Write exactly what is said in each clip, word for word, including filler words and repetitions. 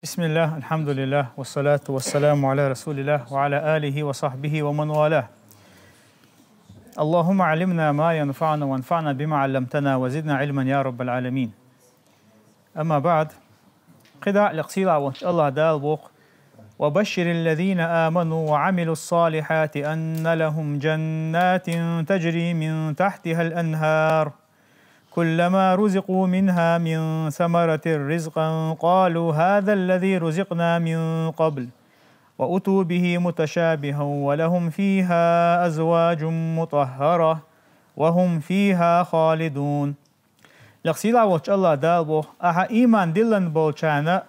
بسم الله، الحمد لله، والصلاة والسلام على رسول الله وعلى آله وصحبه ومن والاه. اللهم علمنا ما ينفعنا وانفعنا بما علمتنا وزدنا علما يا رب العالمين. أما بعد، кхидӀа лекцийла волчу Аллах Дала боху: وبشر الذين آمنوا وعملوا الصالحات أن لهم جنات تجري من تحتها الأنهار كلما رزقوا منها من ثمرة رزقا قالوا هذا الذي رزقنا من قبل وأتوا به متشابها ولهم فيها أزواج مطهرة وهم فيها خالدون. Лекцийла волчу Аллах Дала боху: ахьа ийман диллина болчарна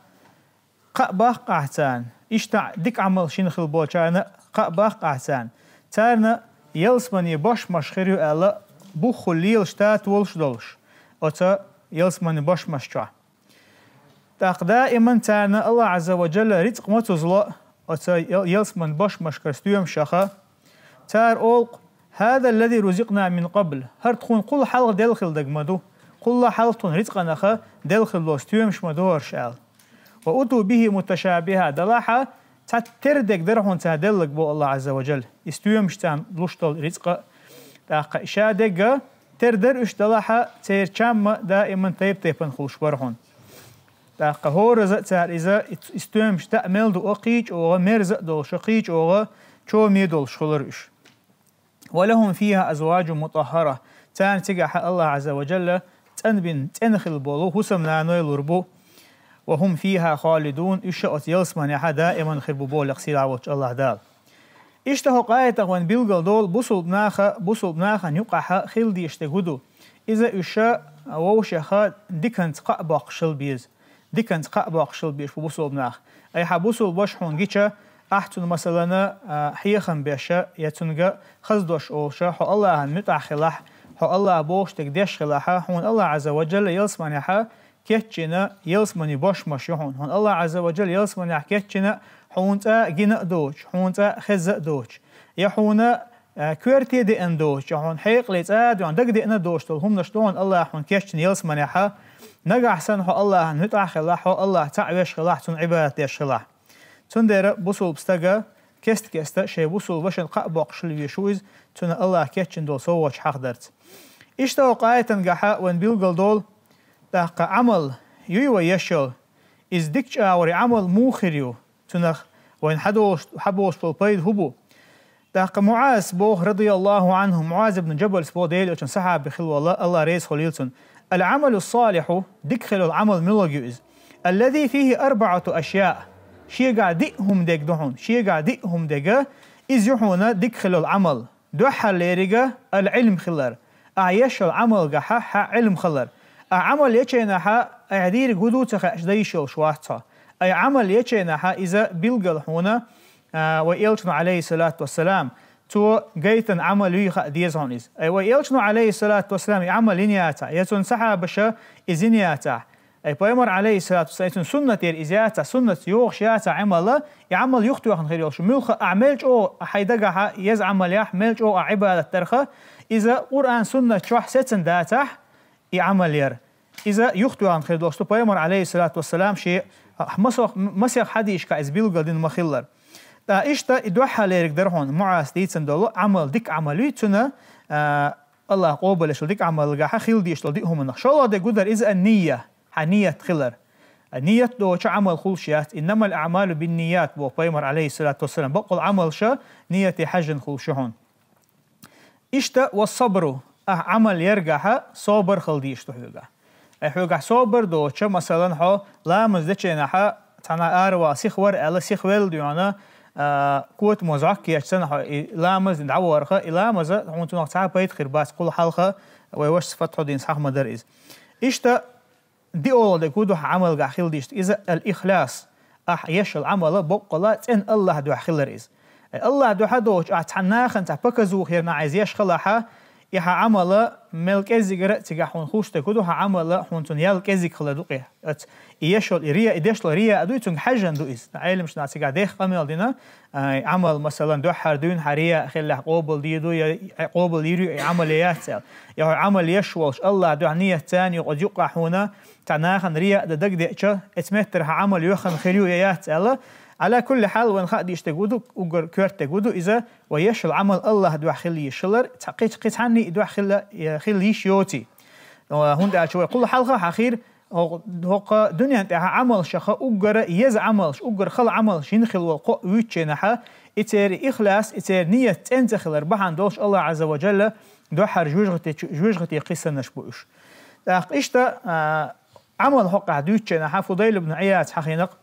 кхаъ баккха ахь царна, иштта дика Ӏамал шина хила болчарна кхаъ баккха ахь царна. Царна ялсамане бошмаш хир ю аьлла, буххула лелаш тата волуш долуш оцу ялсамане бошмаш чохь. ТӀаккха даиман царна Аллах Азза ва Джалла рицкъ мацузло оцу ял-, ялсамане бошмашкара стоьмашаха. Цара олу: «هذا الذي رزقنا من قبل». ХӀара тхуна кхул хьалха делла хила дерг ма ду. Кхулла хьалха тхуна рицкъанаха делла хила долу стоьмаш ма ду хӀорш аьлла. «وأتوا به متشابها», далахьа, цхьа тера дерг дара хьуна цара деллаг бо Аллах Азза ва Джалла. И стоьмаш царна луш долу рицкъа. ТӀаккха и ша дегга тера дара уьш далахьа, церан чам а даиман тайп-тайпана хуьлуш бара хьуна. ТӀаккха хӀораза а цара иза, и, и стоьмаш даа мел ду, кхин чӀогӀа мерза а долуш, кхин чӀогӀа чоме долуш хуьлура уьш. «ولهم فيها أزواج مطهرة». Царна цигахь Аллах Азза ва Джалла цӀанбина, цӀена хила болу хӀусамнаной лур бу. «وهم فيها خالدون», уьш а оцу ялсаманехьа даиман хир бу боху лекха сийлахь волчу Аллах Дала. Иштта хӀокху аятах вайн билгал долу бусулба наха, бусулба нахана юкъахьа хила дийш дерг хӀу ду. Иза уьш а вовшаха диканца кхаъ боккхуш хила беза. Диканца кхаъ боккхуш хила беза бусулба нах. Айхьа бусулба ваша хьуна гича, ахь цунна масалана, а, хьехам беша, я цунга хаза дош олуша, хьо Аллахьан муьтӀахь хилахь, хьо Аллах бохуш дерг деш хилахьа, хьуна Аллах Азза ва Джалла ялсаманехьа кеччина, ялсамани бошмаш ю хьуна. Хьуна Аллах Азза ва Джалла ялсаманехь кеччина, хьуна цӀа гина а доцуш, хьуна цӀа хеза а доцуш, я хьуна, а, коьрте деана доцуш, я хьуна хьекъале цӀа а доьгӀна, дага деана доцуш долу хӀуманаш ду хьуна Аллах хьуна кеччина ялсаманехьа. Нагахь санна хьо Аллахьан муьтӀахь хилахь, хьо Аллах цхьаъ веш хилахь, цунна Ӏибадат деш хилахь. Цундела бусулба стага кест-кеста шайн бусулба вашана кхаъ боккхуш хила везаш ву иза, цунна Аллах кеччина долу совгӀаташ хьахдарца. Иштта хӀокху аятангахьа вайн билгал долу, тӀаккха Ӏамал юй вай еш йолу, иза дика чӀагӀаре Ӏамал муха хир ю, цунах вайн хьадолуш, хьаболуш болу пайда хӀу бу? ТӀаккха МуӀаз боху, радияллаху Ӏанху, МуӀаз ибн Джабалс боху, Делан Элчан сахьаби хила волу, Аллах реза хуьлийла цунна: «العمل الصالح», дика хила йолу Ӏамал муьлхарг ю иза? «الذي فيه أربعة أشياء». Шегахь диъ хӀума дерг ду хьуна, шегахь диъ хӀума дерг, иза ю хьуна дика хила йолу Ӏамал. Дуьххьарлериг а ал-Ӏилм хилар. Ахьа еш йолу Ӏамалгахьа хьан Ӏилм хилар. Ахьа Ӏамал ечийнахьа, айхьа дийриг хӀу ду ца хаьаш дан йиш йолуш вац хьо. Айхьа Ӏамал ечийнахьа, иза билггал хьуна, а, вай Элчано, Ӏалайхиссалату вассалам, цо гайтина Ӏамал юй хаа деза хьуна иза. Ай, вай Элчано, Ӏалайхиссалату вассалам, и Ӏамал йина яцахь, я цуьнан сахьабаша иза йина яцахь. Ай, пайхамар, Ӏалайхиссалату вассалам, и цуьнан суннатера иза яцахь, суннатца йогӀуш яцахь Ӏамал, и Ӏамал юхатоьхна хир йолуш. Муьлхха ахьа мел чӀогӀа хьайн дагахьа еза Ӏамал яхь, мел чӀогӀа ахьа Ӏибадат дарха, иза Къуръан суннат чохь сецна дацахь, и Ӏамал яр. Иза юхатоьхна хир долуш ду, пайхамар, Ӏалайхиссалату вассалам, шен масех, масех хьадисашкахь иза билггал дина ма-хиллара. ТӀаккха иштта и дуьххьарлериг дара хьуна, МуӀаз дийцина долу Ӏамал, дика Ӏамал юй цуьнан, а, Аллах къобалъеш йолу дика Ӏамалгахьа хила дийш долу диъ хӀуманах. ШолгӀа дерг хӀу дара иза, ан-нийя, хьан ният хилар. А, ният доцуш Ӏамал хуьлуш яц. «إنما الأعمال بالنيات», боху пайхамар, Ӏалайхиссалату вассалам. Баккъал Ӏамалша нияте хьаьжжина хуьлуш ю хьуна. Иштта, «والصبر», ахьа Ӏамал яргахьа собар хила дийш ду хьоьгахь. Ай, хьоьгахь собар доцуш, масалан, хьо ламаз дечийнахьа цхьана аравала сиха вара аьлла, сиха велла дуьйна, а, котамо зӀок кечсана хьо, и ламаз дина дӀаворха, и ламаза хьуна цунах цхьа а пайда хир бац, кхул хьалха вай вашас фатхьо дийна схьа ма дара иза. Иштта, диъолгӀа дерг хӀу ду хьан Ӏамалгахь хила дийш, иза ал-ихлас. Ахьа еш йолу Ӏамала боккъала цӀена Аллах дуьхьа хилар иза. Ай, Аллах дуьхьа доцуш, ахьа цхьана нахана цхьа показуха ярна ахьа иза еш хилахьа, и хьан Ӏамала мел кӀеззигара а цигахь хьуна хууш дерг хӀун ду, хьан Ӏамал хьуна цунна ял кӀеззиг хила ду-кх. Ац, и еш йолу и рия, и деш йолу рия а ду, и цуьнга хьаьжжина ду иза. Ӏеламнаха цигахь дехха къамел дина, а, Ӏамал, масалан, дуьххьара дуьйна хьан рия а хиллехь, къобал дийр ду, я къобал йийр ю и Ӏамал я яц аьлла. Я хьо Ӏамал еш волуш, АллахӀ дуьхьа ният царна юкъа юккъахь хьуна, цхьа нахана рия а дан дагадеъча, эцу меттара хьан Ӏамал йоьхна хир ю я яц аьлла. Ӏала кулли хьал, вайн хаа дийш дерг ву ду, уггар коьрта дерг ву ду иза, вай еш йолу Ӏамал АллахӀ дуьхьа хила йиш хилар, цхьа кхин, кхин цхьанний и дуьхьа хила, хила йиш йоций. ХӀунда аьлча вай кхул хьалха хьахийра, хӀокху, хӀокху дуьнен тӀехь Ӏамалшаха уггара еза Ӏамалш, уггар хала Ӏамалш йина хила волу кхоъ вуьйцучу хенахь, и церан ихлас, и церан ният цӀена ца хилар бахьана долуш АллахӀ Ӏазза ва Джалла дуьххьара жоьжахати-, жоьжахатин кхиссанаш бу уьш. ТӀаккха иштта, а, Ӏамал хӀокхахь дуьйцучу хенахь Фудайл ибн Ӏияз хьахийна-кх,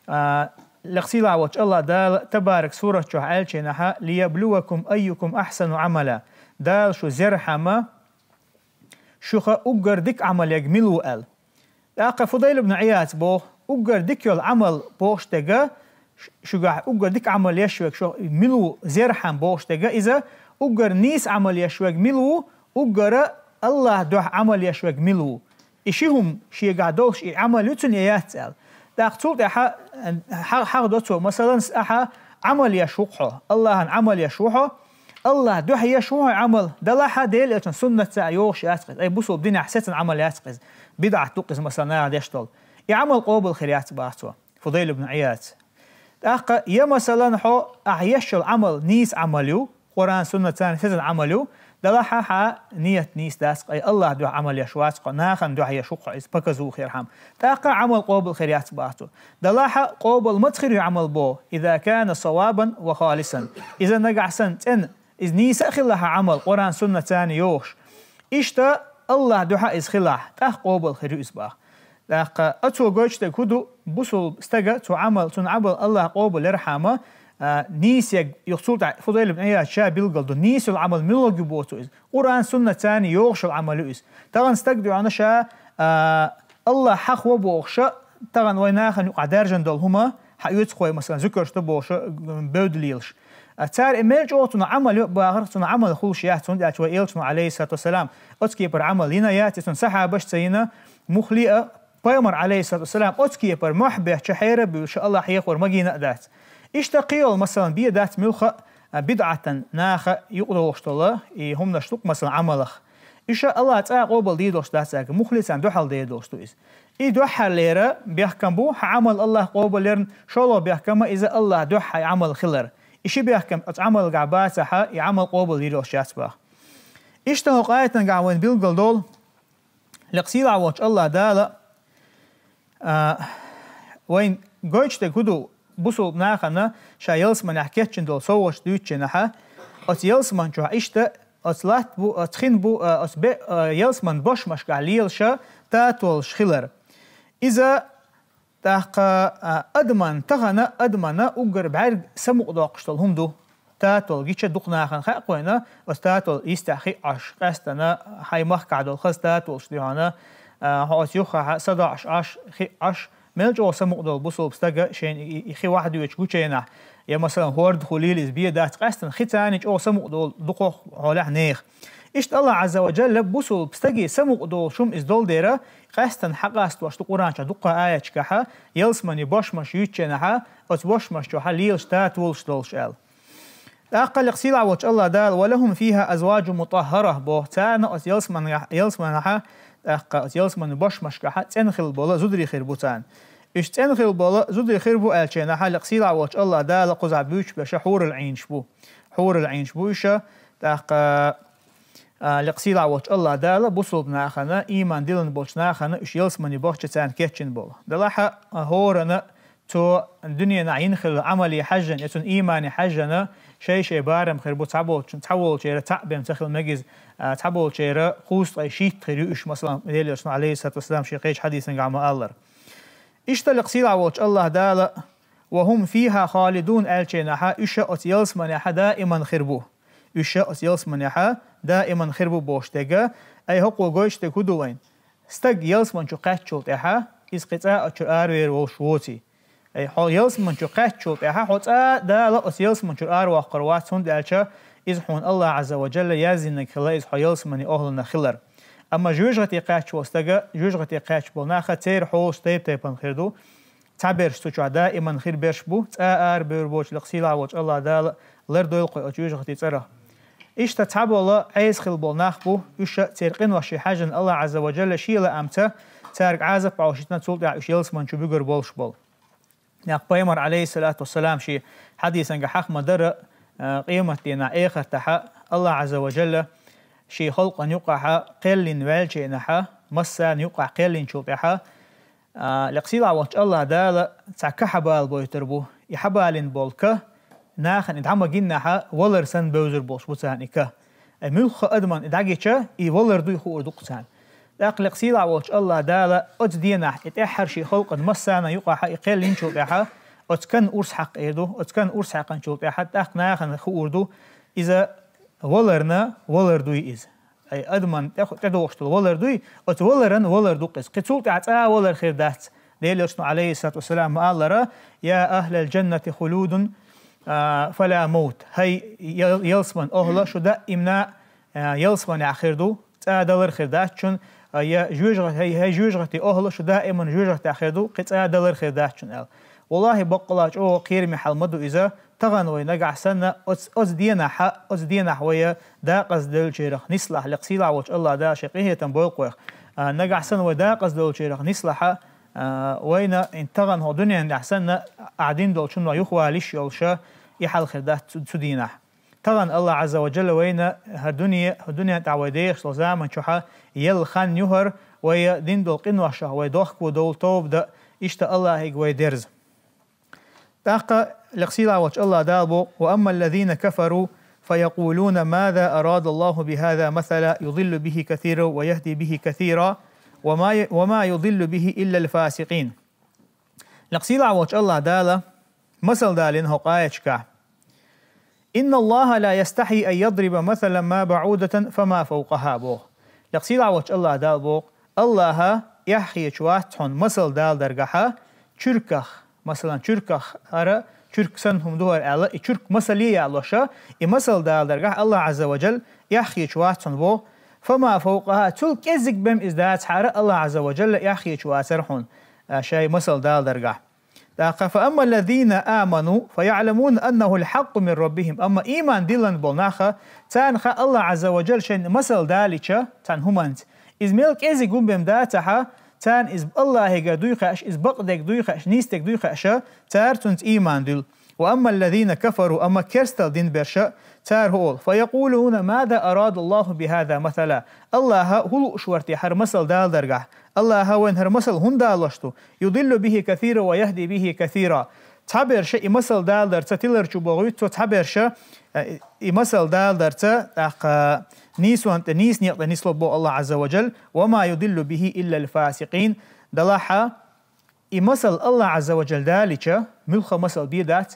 а, лекха сийлахь волчу АллахӀ Дала Табарак сурат чохь аьллачу хенахь: «Лияблувакум айюкум ахьсану Ӏамала». Дала шу зерхьама шуьха уггар дика Ӏамал ерг мила ву аьлла. ТӀаккха Фудайл ибн Ӏияз боху, уггар дика йолу Ӏамал бохуш дерг, ш-, шуьгахь уггар дика Ӏамал еш верг шу мила ву зерхьама бохуш дерг, иза уггар нийса Ӏамал еш верг мила ву, уггара АллахӀ дуьхьа Ӏамал еш верг мила ву. И ши хӀума шегахь долуш и Ӏамал ю цуьнан я яц аьлла. ТӀаккха цул тӀаьхьа, хьа-, хьахдо цо, масалан, ахьа Ӏамал еш ву-кх хьо, АллахӀан Ӏамал еш ву хьо, АллахӀ дуьхьа еш ву хьо Ӏамал, делахь а Делан Элчан суннатца йогӀуш яц-кх иза, ай бусулба динехь сецна Ӏамал яц-кх иза, бидӀат ду-кх иза, масалан, наха деш долу. И Ӏамал къобал хир яц, баха цо, Фудайл ибн Ӏияз. ТӀаккха, я, масалан, хьо ахьа еш йолу Ӏамал нийса Ӏамал ю, Къуръан, суннатца сецна Ӏамал ю, делахь а хьан ният нийса дац-кх, ай АллахӀ дуьхьа Ӏамал еш вац-кх хьо, нахана дуьхьа еш ву-кх хьо иза, показуха хир хьама. ТӀаккха Ӏамал къобал хир яц, баха цо. Делахь а къобал маца хир ю Ӏамал боху, иза кана савабан ва халисан. Иза нагахь санна цӀена, иза нийса а хилла хьан Ӏамал, Къуръан, суннатца йогӀуш. Иштта АллахӀ дуьхьа иза хилахь, тӀаккха къобал хир ю иза, баха. ТӀаккха а цо гойтуш дерг хӀун ду, бусулба стага цу Ӏамал, цуьнан Ӏамал АллахӀа къобал ярхьама, а, нийса ерг, юха цул тӀаьхьа Фудайл ибн Ӏияз ша билгал ду, нийса йолу Ӏамал муьлхарг ю боху цо иза. Къуръан, суннатца йогӀуш йолу Ӏамал ю иза. Тахана стаг дуьхьана ша, а, АллахӀ хьахо бохуша, тахана вай нахана юкъахь даьржина долу хӀума, хьан оьцу хой, масалан, зуькарш ду бохуша, бевдда лелаш. А, цара и мел чӀогӀа цунах Ӏамал йо а бахарх, цунах Ӏамал хуьлуш яц, хӀунда аьлча вай Элчано, Ӏалайхиссалату вассалам, оцу кепара Ӏамал йина яц, и цунна сахьабаш ца йина, муххале а, Пайхамар, Ӏалайхиссалату вассалам, оцу кепара мохь бетташ хьера а буьйлуш, АллахӀ хьехор магийна а дац. Иштта кхин йолу, масалан, бен дац муьлхха а, бидӀатан наха юкъадохуш долу и хӀуманаш ду-кх, масалан, Ӏамалах. Иштта АллахӀа цкъа а къобал дийр долуш дац цаьрга, муххале царна дуьхьал дер долуш ду иза. И дуьххьарлера бехкам бу, хьан Ӏамал АллахӀа къобал ярна, шолгӀа бехкам а иза АллахӀ дуьхьа хьан Ӏамал хилар. И ши бехкам оцу Ӏамалгахь бацахь, и Ӏамал къобал йийр йолуш яц, баха. Иштта хӀокху аятангахь вайна билгал долу, лекха сийлахь волчу АллахӀ Дала, а, вайна гойтуш дерг хӀун ду, бусулба нахана ша ялсаманехь кечйина долу совгӀаташ дуьйцучу хенахь, оцу ялсаман чохь иштта оцу латта бу, оцу хин бу, а, оцу бе-, а, ялсаман бошмашкахь лелаша татолаш хилар. Иза тӀаккха, а, адаман, тахана адамана уггар бӀаьрг самукъадоккхуш долу хӀума ду. Татол гича дукха нахана хаьа-кх вайна, оцу татол йистехь хиъ Ӏаш, къаьстана хьайн махкахь долу хаза татолаш дуьхьана, а, хьо оцу юххехь садоӀуш Ӏаш, хиъ Ӏаш, мел чӀогӀа самукъадолу бусулба стага шайна и, и, и хи вахьдоьдуш гучу хенахь, я, масалан, хӀорда хуьлийла иза бен дац, къаьстана хи царна чӀогӀа самукъадолу дукхох хьолехь нехан. Иштта АллахӀ Ӏазза ва Джалла бусулба стаге самукъадолуш хӀума иза долу дера, къаьстана хьакъастадеш ду Къуръан чохь дуккха а аяташкахь, ялсамане бошмаш юьйцучу хенахь, оцу бошмаш чохь лелаш татолаш долуш аьлла. ТӀаккха лекха сийлахь волчу АллахӀ Дала: «Ва лахум фиха азваджун мутаххара», боху, царна оцу ялсаманехь, ялсаманехь, тӀаккха оцу ялсамане бошмашкахь цӀена хилла болу зударий хир бу царна. Уьш цӀена хилла болу зударий хир бу аьллачу хенахь, лекха сийлахь волчу АллахӀ Дала кхузахь буьйцуш берш хьурул Ӏийнаш бу. Хьурул Ӏийнаш бу уьш, тӀаккха, а, лекха сийлахь волчу АллахӀ Дала бусулба нахана, ийман диллина болчу нахана уьш ялсамане бахча царна кечйина болу. Делахь а, хӀоранна цо дуьненахь йина хилла Ӏамале хьаьжжина, я цуьнан иймане хьаьжжина, шай-шай барам хир бу, цхьаболчун-, цхьаволчеран цхьаъ бен ца хила мегаза, а, цхьаболчеран кхузткъе шийтта хир ю уьш, масалан, Делан Элчано, Ӏалайхиссалату вассалам, шен кхечу хьадисангахь ма-аллара. Иштта лекха сийлахь волчу АллахӀ Дала: «Ва хум фиха халидун», аьллачу хенахь, уьш оцу ялсаманехь даиман хир бу. Уьш оцу ялсаманехь даиман хир бу бохуш дерг, ай хӀокхо гойтуш дерг хӀун ду вайна? Стаг ялсаман чу кхаьччул тӀаьхьа, иза кхин цкъа а оцу чуьра аравер волуш воций. Ай, хьо ялсаман чу кхаьччул тӀаьхьа, хьо цкъа а Дала оцу ялсаман чуьра аравоккхур вац, хӀунда аьлча Иза хьуна Аллахь Ӏазза ва Джалла яздинарг хила, иза хьо ялсамани охӀланах хилар. Амма жоьжахате кхаьчча волу стага, жоьжахате кхаьчча болу наха церан хьолаш тайп-тайпана хир ду. Цхьаберш цу чохь даиман хир берш бу, цкъа а арабевр боцуш, лекха сийлахь волчу Аллахь Дала лардойла кху оцу жоьжахатин цӀарах. Иштта цхьаболу Ӏеса хила болу нах бу, уьш а церан къиношна хьаьжжина Аллахь Ӏазза ва Джалла шен лаамца цаьрга Ӏазап а хьошийтина, цул тӀаьхьа уьш ялсамани чу буьгур болуш болу. Нах пайхамар, Ӏалайхиссалату вассалам, шен хьадисанга хьахма дара, а, къематдийнахь, эхартахьа Аллахь Ӏазза ва Джалла шен халкъана юкъахьа кхеллина ваьллачу хенахьа, массарна юкъахь кхеллинчул тӀаьхьа, а, лекха сийлахь волчу Аллахь Дала цхьа ка хьабалабойтур бу. И хьабалийна болу ка, нахана и дӀа ма гиннахьа, валар санна бевзар болуш бу царна и ка. Ай, муьлхха адаман и дӀагича, и валар дуй хуур ду-кх царна. ТӀаккха лекха сийлахь волчу Аллахь Дала оцу денахь и тӀаьххьара шен халкъана массарна юкъахьа и кхеллинчул тӀаьхьа, оцу канна урс хьакхийр ду, оцу канна урс хьаькхначул тӀаьхьа тӀаккха нахана хуур ду, иза валарна валар дуй иза. Ай, адаман тӀе-, тӀедогӀуш долу валар дуй, оцу валаран валар ду-кх иза. Кхин цул тӀаьхьа цкъа а валар хир дац. Делан Элчано, Ӏалайхиссалату вассалам, ма-аллара: «Я ахлал джаннати хулудун, а, фала маут». ХӀай, ял-, ялсаман охӀла, шу даимна, а, ялсаманехь хир ду, цкъа а далар хир дац шуна, а, я жоьжахати-, хӀай, хӀай жоьжахатин охӀла, шу даиман жоьжахатехь хир ду, кхин цкъа а далар хир дац шуна аьлла. Валлахьи, баккъала чӀогӀа кхераме хьал ма ду иза, тахана вай нагахь санна, оцу, оцу денахьа, оцу денахь вай дакъазделлачарах нислахь, лекха сийлахь волчу Аллахь Дала шен къинхетам бойла кхойх. А, нагахь санна вай дакъазделлачарах нислахьа, а, вайна и тахана хӀокху дуьненан тӀехь санна, ахь дина долчунах юхавала йиш йолуша, и хьал хир дац цу, цу дийнахь. Тахана Аллахь Ӏазза ва Джалла вайна хӀара дуьне, хӀара дуьненан тӀехь вай дехаш долу заман чохьа елла хан ю хӀара, вай дина долу къиношах вай дохко довла тоба дан, иштта Аллахьига вай дерза. ТӀаккха лекха сийлахь волчу Аллахь Дала боху: «Ва амма ллазина кафару, фа якъулуна: маза арада Аллаху бихаза масала, юдиллу бихи касира ва яхди бихи касира, ва ма, ва ма юдиллу бихи илла лфасикъин». Лекха сийлахь волчу Аллахь Дала масал далийна хӀокху аяташкахь: «Инна Аллаха ла ястахьи ан ядриба масалан ма баӀудатан фа ма фавкъаха», боху. Лекха сийлахь волчу Аллахь Дала боху: Аллаха эхь хеташ вац хьуна масал даларгахьа чуьрках, масалан, чуьрках хӀара, чуьрк санна хӀума ду хӀара аьлла, и чуьрк масале а ялоша, и масал даларгахь Аллахь Ӏазза ва Джалла эхь хеташ вац хьуна боху, фа ма фавкъаха, цул кӀеззиг бен иза дацахьара Аллахь Ӏазза ва Джалла эхь хеташ вацара хьуна, а, шай масал даларгахь. ТӀаккха: «Фа амма ллазина аману, фа яӀламуна аннаху лхьакъу мин раббихим». Амма ийман диллина болу наха, царна хаьа Аллахь Ӏазза ва Джалла шайна масал далича, царна хӀуманца, иза мел кӀезиг хӀума бен дацахьа, царна иза Аллахьигара дуй хаьаш, иза бакъдерг дуй хаьаш, нийсдерг дуй хаьаша, цара цунца ийман дуьллу. «Ва амма ллазина кафару», амма керстал дина берша, цара хӀу олу: «Фа якъулуна: маза арада Аллаху бихаза масала?» Аллаха хӀу лууш вара те хӀара масал даларгахь? Аллаха вайна хӀара масал хӀунда далош ду? «Юдиллу бихи касира ва яхди бихи касира». Цхьаберша и масал даларца тилар чу бохуьйту цо, цхьаберша, э, и масал даларца, тӀаккха нийсонна тӀе, нийса некъа тӀе нисло боху Аллахь Ӏазза ва Джалла, «ва ма юдиллу бихи илла лфасикъин». Далахьа, и масал Аллахь Ӏазза ва Джалла далича, муьлхха масал бен дац,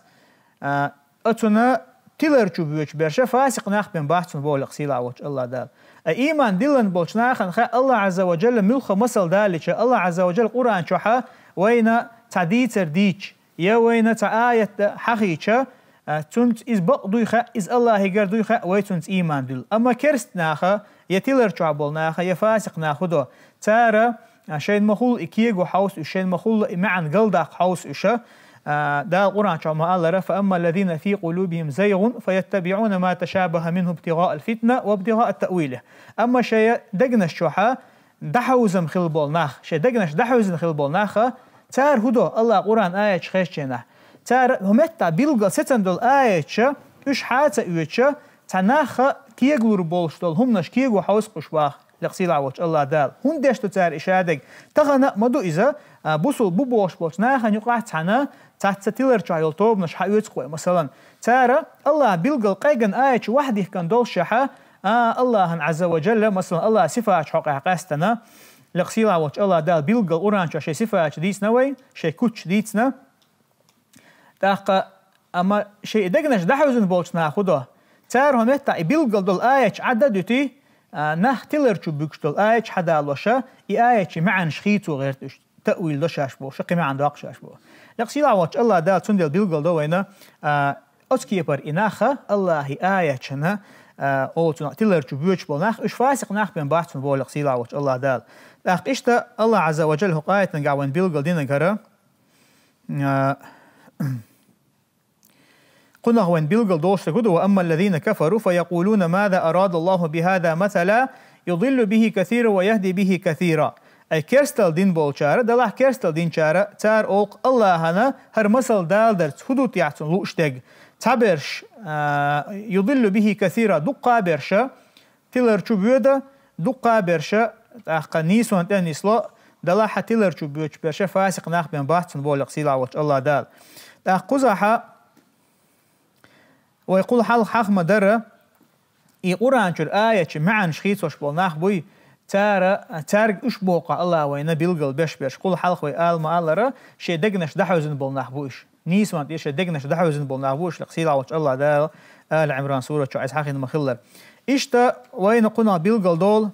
а, оцунна тилар чу боьдуш берша фасикъ нах бен бац хьуна боху лекха сийлахь волчу Аллахь Дала. А ийман диллина болчу нахана хаьа Аллахь Ӏазза ва Джалла муьлхха масал далича, Аллахь Ӏазза ва Джалла Къуръан чохьа вайна цхьа дийцар дийча, я вайна цхьа аят хьахийча, а, цунца иза бакъ дуй хаьа, иза Аллахьигара дуй хаьа, вай цунца ийман дуьллу. Амма керст наха, я тилар чохь болу наха, я фасикъ нах хӀу до? Цара, а, шайна ма-хуьллу и кего хьовса уьш, шайна ма-хуьллу и маьӀна галдаккха хьовса уьша. А, Дала Къуръан чохь ма-аллара: «Фа амма ллазина фи къулубихим зайгъун, фа яттабиӀуна ма ташабаха минху ибтигъаъал фитна ва ибтигъаъа таъвилихи». Амма шайн дегнаш чохьа дӀахьовзам хила болу нах, шайн дегнаш дӀахьовзина хила болу наха, цара хӀу до Аллахь Къуръан аяташ хезченахь? Цара хӀу меттахь билггал сецна долу аяташа, уьш хьа а ца оьцуша, цхьа нахха кегалур болуш долу хӀуманаш кего хьовсуш баха лекха сийлахь волчу Аллахь Дала. ХӀунда деш ду цара и шадерг? Тахана а ма ду иза, а, бусул бу бохуш болчу нахана юкъахь цхьана цхьацца тилар чохь йолу тобанаш хьаоьцу кхой, масалан. Цара Аллахь билггал къеган аяташ вахдихкан долуш шаьхьа, а, Аллахьан Ӏазза ва Джалла, масалан, Аллахь сифаташ хьокъехь къаьстана, лекха сийлахь волчу Аллахь Дала билггал Къуръан чохь шайн сифаташ дийцина вай, шайн кучаш дийцина. ТӀаккха, амма шайн и дегнаш дӀахьовзина болчу наха хӀу до? Цара хӀу меттахь и билггал долу аяташ Ӏад а дуьтий, а, нах тилар чу буьгуш долу аяташ хьадалоша, и аятийн маьӀнаш хийцо гӀерта уьш, таъвил до шаьш бохуша, кхин маьӀна доккху шаьш боху. Лекха сийлахь волчу Аллахь Дала цундела билггал до вайна, а, Оцу кепара и нах а, Аллахьан аяташна, а, оцу тилар чу боьдуш болу нах, уьш фасикъ нах бен бац цунна боху лекха сийлахь волчу Аллахь Дала. ТӀаккха иштта Аллахь Азза ва Джалла хӀокху аятангахь вайн билгал динарг хӀара, а, кхунах вайн билгал долуш стаг хӀун ду: «Ва амма ллазина кафару фа якъулуна маза арада Аллаху бихаза масала, юдиллу бихи касира ва яхди бихи касира». Ай керстал дин болчара, далахь керстал динчара, цара олу Аллахьана хӀара масал далдарца хӀун ду техьа цунна лууш дерг? Цхьаберш, а, юдиллу бихи касира, дуккха а берша, тилар чу боьду, дуккха а берша, тӀаккха нийсонан тӀе нисло, далахь тилар чу боьдуш берша фасикъ нах бен бац цунна боху лекха сийлахь волчу Аллахь Дала. ТӀаккха кхузахь вай кхул хьалха хьаха ма-дарра, и Къуръан чуьра аятчу маьӀнаш хийцош болу нах буй, цара, цаьрга уьш боху Аллахь вайна билгал беш берш. Кхул хьалха вай ала ма-аллара, шен дегнаш дӀахьевзина болу нах бу уьш. Нийсонан тӀе шен дегнаш дӀахьевзина болу нах бу уьш, лекха сийлахь волчу Аллахь Дала Ала Ӏимран сурат чохь иза хьахийна ма-хиллара. Иштта вайна кхунах билгал долу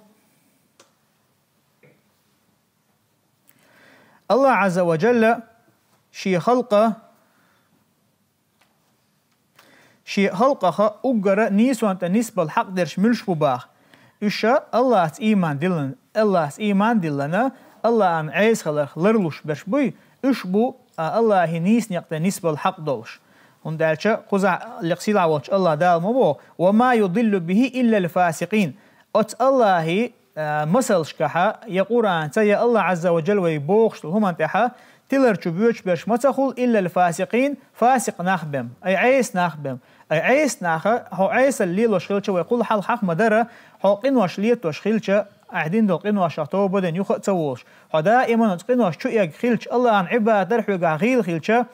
Аллахь Азза ва Джалла шен халкъа Шен халкъаха уггара нийсонан тӀе нисбала хьакъ дерш муьлш бу баха? Уьш Аллахьца ийман диллина, Аллахьца ийман диллина, Аллахьан Ӏеса хиларх ларлуш берш буй, уьш бу, а, Аллахьан нийса некъа тӀе нисбала хьакъ долуш. ХӀунда аьлча кхузахь лекха сийлахь волчу Аллахь Дала ма боху: «Ва ма юдиллу бихи иллал фасикъин». Оцу Аллахьан, а, масалшкахьа, я Къуръанца, я Аллахь Азза ва Джалла вайга бохуш долу хӀуманна тӀехьа, тилар чу боьдуш берш ма ца хуьлу, иллал фасикъин, фасикъ нах бен, ай Ӏеса нах бен. Ай Ӏеса наха, хьо Ӏесалла лелош хилча, вай кхул хьалха хьаха ма-дарра, хьо къинош летош хилча, ахь дина долу къиношах тоба дина юха а ца волуш, хьо даиман оцу къинош чу эгна хилча, Аллахьан Ӏибадат дар хьоьгахь гӀийла хилча,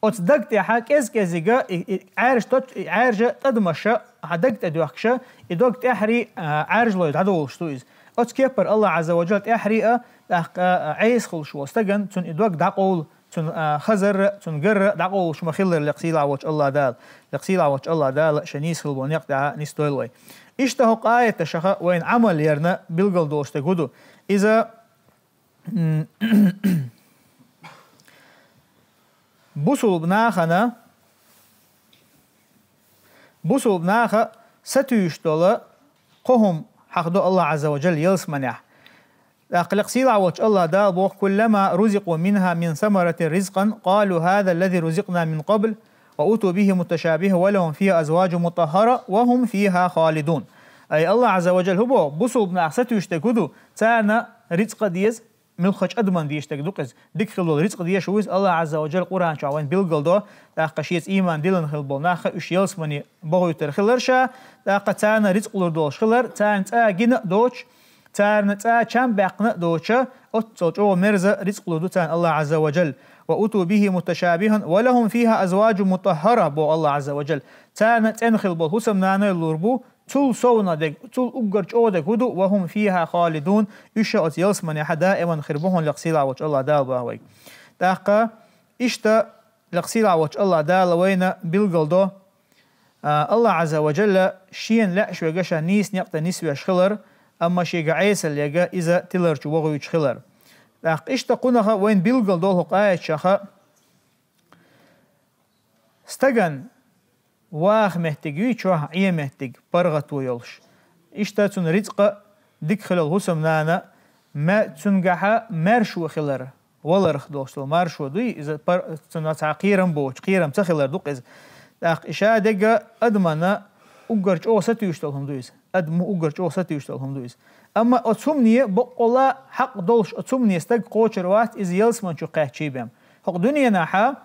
оцу даг тӀехьа кӀез-кӀезига и, и Ӏаьржа точ-, и Ӏаьржа тӀадамаша, хьан даг тӀе доьхкуша, и дог тӀаьхьарий, а, Ӏаьржалой дӀадолуш ду иза. Оцу кепара Аллахь Азза ва Джалла тӀаьхьарий а, тӀаккха, а, Ӏеса хуьлуш волу стагана, цунна и дог дӀакъовла, цунна, а, хазарра, цунна гарра дӀакъовлуш ма-хиллара лекха сийлахь волчу Аллахь Дала. Лекха сийлахь волчу Аллахь Дала ша нийса хилла болу некъа тӀехь нисдойла вай. Иштта хӀокху аяташаха вайна Ӏамал ярна билгал долуш стаг хӀун ду? Иза, м, бусулба нахана, бусулба наха сатуьйсуш долу кхо хӀума хьахдо Аллахь Азза ва Джалла ялсаманехь. ТӀаккха лекха сийлахь волчу Аллахь Дала боху: «Куллама рузикъу минха мин самаратин ризкъан, къалу хаза ллази рузикъна мин къабл, ва уту бихи муташабиха, ва лахум фиха азваджу мутаххара, ва хум фиха халидун». Ай Аллахь Азза ва Джалла хӀун боху, бусулба нах сатуьйсуш дерг хӀун ду, царна рицкъа деза, муьлххачу адаман дезаш дерг ду-кх иза. Дика хилла долу рицкъа дезаш ву иза, Аллахь Азза ва Джалла Къуръан чохь вайна билгал до, тӀаккха шеца ийман диллина хилла болу нах а уьш ялсамане бохуьйтур хилар ша, тӀаккха царна рицкъ лур долуш хилар, царна цкъа гина а доцуш, царна цкъа чам баьккхина а доцуша, оццул чӀогӀа мерза рицкъ лур ду царна Аллахь Азза ва Джалла. «Ва уту бихи муташабихан, ва лахум фиха азваджу мутаххара», боху Аллахь Азза ва Джалла. Царна цӀена хилла болу хӀусамнаной лур бу, цул совнаха дерг, цул уггар чӀогӀа дерг хӀун ду, «ва хум фиха халидун», уьш а оцу ялсаманехьа даиман хир бу хьуна, лекха сийлахь волчу Аллахь Дала боху вайга. ТӀаккха иштта лекха сийлахь волчу Аллахь Дала вайна билгал до, а, Аллахь Азза ва Джалла шена лаьаш верг ша нийса некъа тӀе нисвеш хилар, амма шега Ӏесалла ерг иза тилар чу вохуьйтуш хилар. ТӀаккха иштта кхунах вайна билгал долу хӀокху аяташаха, стаган ваха меттиг юй чохь, Ӏен меттиг, паргӀато йолуш. Иштта цунна рицкъа дика хилла йолу хӀусамнана, ма-, цуьнгахьа маьршо хилар, валарх долуш долу маршо дуй, иза пар-, цунна цхьа кхерам боцуш, кхерам ца хилар ду-кх иза. ТӀаккха и ша дерг адамана уггар чӀогӀа сатуьйсуш долу хӀума ду иза. Адамо уггар чӀогӀа сатуьйсуш долу хӀума ду иза. Амма оцу хӀумане баккъалла хьакъ долуш оцу хӀумане стаг кхочур вац, иза ялсамани чу кхаьччий бен. ХӀокху дуьненахьа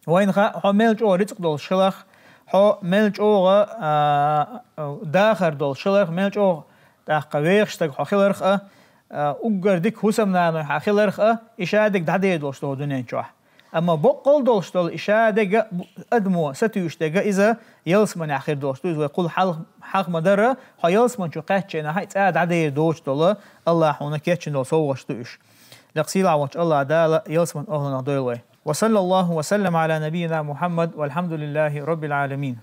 вайна хаьа, хьо мел чӀогӀа рицкъ долуш хиларх, хьо мел чӀогӀа, а, дахар долуш хиларх, мел чӀогӀа тӀаккха вехаш стаг хьо хиларх а, а, уггар дика хӀусамнаной хьан хиларх а, и ша дерг дӀадер долуш ду хӀокху дуьнен чохь. Амма баккъалла долуш долу и ша дерг а бу-, адамо сатуьйсуш дерг а иза ялсаманехь хир долуш ду. Иза вай кхул хьалха, хьалха ма-дарра, хьо ялсамани чу кхаьчча хьайн цӀа дӀадер доцуш долу, Аллахьа хьуна кечйина долу совгӀаташ ду уьш. Лекха сийлахь волчу Аллахь Дала ялсаманин охьланах дойла вай. Ва саллаллаху ва саллам Ӏала набийина Мухьаммад, валхьамдулиллахи раббил Ӏаламин.